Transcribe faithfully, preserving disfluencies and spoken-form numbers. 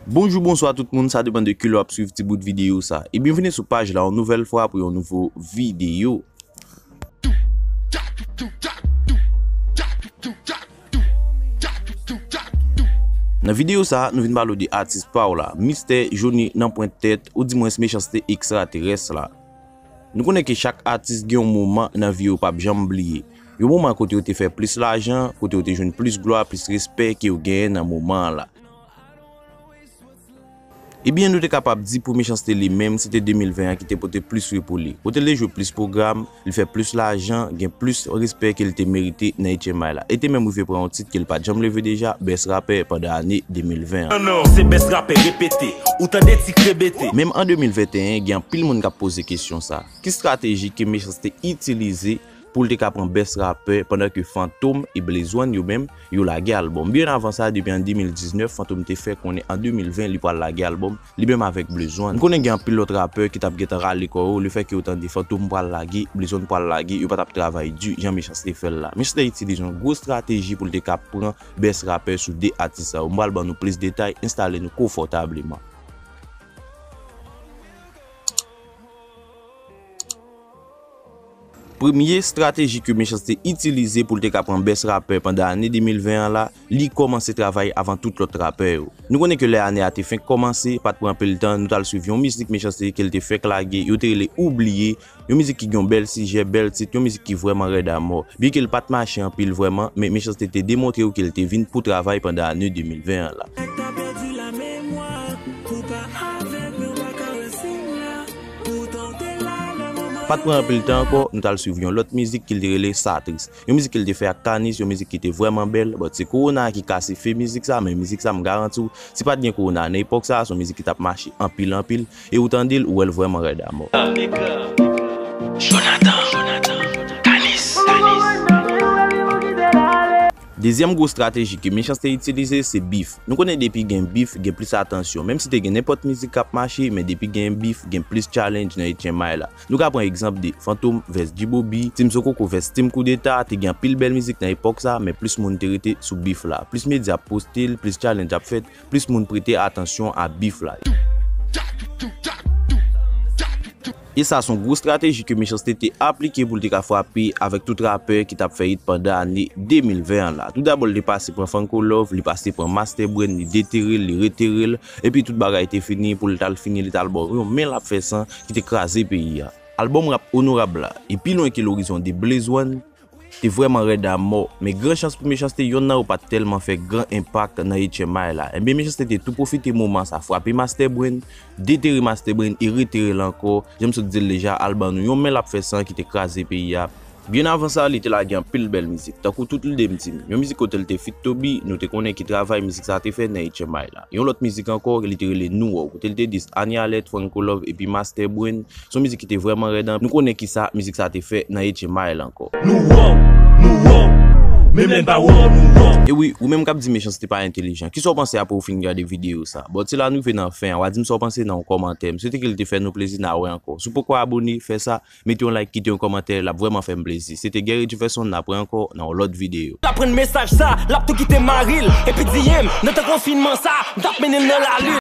Bonjou, bonswa tout moun, sa depann de kilè w ap swiv ti bout videyo sa. E byenveni sou paj la yon nouvèl fwa pou yon nouvo videyo. Nan videyo sa, nou vin pale w de atis pa w la, Mistè Joni Nan Pwent Tèt, oudimwens Mechanste Ekstraterès la. Nou konnen ke chak atis gen yon moman nan vi yo p ap janm bliye. Yon moman kote yo te fè plis lajan, kote yo te jwenn plis glwa, plis respè ke yo genyen nan moman an la. Ebyen, nou te kapab di pou Mechanste li menm, se te de mil ven an ki te pote plis wi pou li. Kote l te jwe plis pwogram, li fè plis lajan, gen plis respè ke l te merite nan H M I la. E te menm rive pran yon tit ke l pa t janm leve deja, Best Rapper pandan ane de mil ven an. Se best rapè repete, ou tande ti krebete. Menm an de mil venteyen, gen anpil moun k ap poze kesyon sa. Ki estrateji ke Mechanste itilize pou l te ka pran best rapè pandan ke Fantom e Blaze One yo menm, yo lage albòm? Byen avan sa, depi an de mil diznèf, Fantom te fè konnen an de mil ven li pral lage albòm, li menm avèk Blaze One. M konnen gen anpil lòt rapè ki t ap gentan rale kò yo, lefètke yo tande Fantom pral lage, Blaze One pral lage, yo pa t ap travay di jan Mechanste fè l la. Mechanste itilize yon gwo estrateji pou l te ka pran best rapè sou de atis sa yo. M pral ban nou plis detay, enstale nou konfòtableman. Premye estrateji ke Mechanste itilize pou l te ka pran best rapè pandan ane de mil ven an la, li kòmanse travay avan tout lòt rapè yo. Nou konnen ke lè ane a te fenk kòmanse, pa t pran anpil tan, nou t al swiv yon mizik Mechanste ke l te fèk lage, yo te rele Oubliye, yon mizik ki gen yon bèl sijè, bèl tit, yon mizik ki vrèman rèd amò. Byenke l pa t mache anpil vrèman, men Mechanste te demontre w ke l te vin pou travay pandan ane de mil ven an la. Pa t pran anpil tan ankò, nou t al swiv yon lòt mizik ki l te rele Sa Tris. Yon mizik ke l te fè ak Kanis, yon mizik ki te vrèman bèl. Bon, se kowona a ki kase fen mizik sa, men mizik sa, m garanti w, si pa t gen kowona a nan epòk sa, se yon mizik ki t ap mache anpil, anpil. E ou tande l, ou wè l vrèman rèd amò. Jonathan, Jonathan, Kanis, Kanis. Dezyèm gwo estrateji ke Mechanste itilize, se bif. Nou konnen depi gen bif, gen plis atansyon. Menm si te gen nenpòt mizik k ap mache, men depi gen bif, gen plis challenge nan H M I la. Nou ka pran egzanp de Fantom vs Djibobi, Team Sokoko vs Team Koudeta, te gen anpil bèl mizik nan epòk sa, men plis moun te rete sou bif la. Plis medya ap poste l, plis challenge ap fèt, plis moun prete atansyon a bif la. E sa se yon gwo estrateji ke Mechanste te aplike pou l te ka frape avèk tout rapè ki t ap fè hit pandan ane de mil ven an la. Toudabò, li te pase pran Franco Love, li pase pran Master Brain, li detere l, li retere l, epi tout bagay te fini, pou l t al fini, li t al ba w yon Men l ap fè san ki te kraze peyi a. Albòm rap Onorab la, e pi lwen ke L'Horizon de Blaze One, te vrèman rèd amò, men gran chans pou Mechanste, yonn nan yo pa t tèlman fè gran enpak nan H M I la. Ebyen, Mechanste te tou pwofite moman sa, frape Master Brain, detere Master Brain e retere l ankò. Jan m sot di l deja, al ban nou yon Men l ap fè san ki te kraze peyi a. Byen avan sa, li te lage anpil bèl mizik, tankou Tout Lide M T M, yon mizik kote l te feat Toby, nou te konnen ki travay mizik sa te fè nan H M I la. Yon lòt mizik ankò, li te rele Nou Wow, kote l te diss Anie Alerte, Franco Love epi Master Brain. Se yon mizik ki te vrèman rèd, nou konnen kisa mizik sa te fè nan H M I la ankò. Nou wow, nou wow, menm lè n pa wow, nou wow. E wi, ou menm k ap di Mechanste pa entelijan, kisa w panse apre w fin gade videyo sa? Bon, se la nou rive nan fen an, w a di m sa w panse nan yon kòmantè. M swete ke l te fè nou plezi, n a wè ankò. Si w poko abone, fè sa, mete yon like, kite yon kòmantè, l ap vrèman fè m plezi. Se te Guerry Jefferson, n ap wè ankò nan yon lòt videyo. L aprann mesaj sa, l ap tou kite mari l, epi di M, nan tan konfinman sa, m t ap mennen l nan lalin.